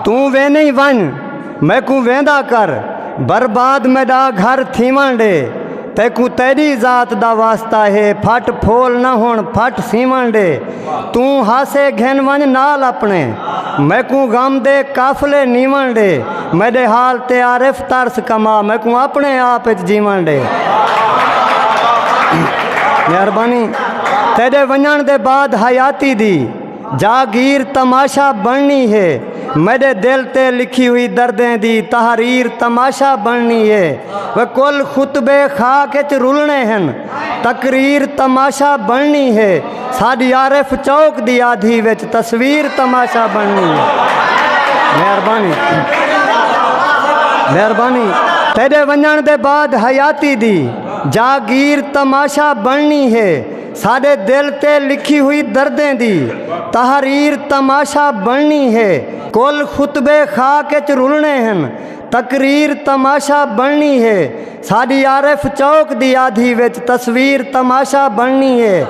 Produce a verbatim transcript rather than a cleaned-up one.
توں ویندیں ونڄ، میکوں ویندا کر، برباد میݙا گھر تھیوݨ ݙے۔ تیکوں تیݙی ذات دا واسطہ ہے، پھٹ پھول نہ ہݨ، پھٹ سیوݨ ݙے۔ توں ہاسے گھن ونڄ نال اپݨے، میکوں غم دے قافلے نیوݨ ݙے۔ میݙے حال تے عارف ترس کما، میکوں اپݨے آپ اچ جیوݨ ݙے۔ مہربانی۔ تیݙے ونڄݨ دے بعد حیاتی دی جاگیر تماشا بݨنی ہے۔ میݙے دل تے لکھی ہوئی دردیں دی تحریر تماشا بݨنی ہے۔ وے کل خطبے خاک اچ رلݨے ہن، تقریر تماشا بݨنی ہے۔ ساݙی عارف چوک دی آدھی وچ تصویر تماشا بݨنی ہے۔ مہربانی، مہربانی۔ تیݙے ونڄݨ دے بعد حیاتی دی جاگیر تماشا بݨنی ہے۔ ساݙے دل تے لکھی ہوئی دردیں دی تحریر تماشا بݨنی ہے۔ کل خطبے خاک اچ رلݨے ہن، تقریر تماشا بݨنی ہے۔ ساݙی عارف چوک دی آدھی وچ تصویر تماشا بݨنی ہے۔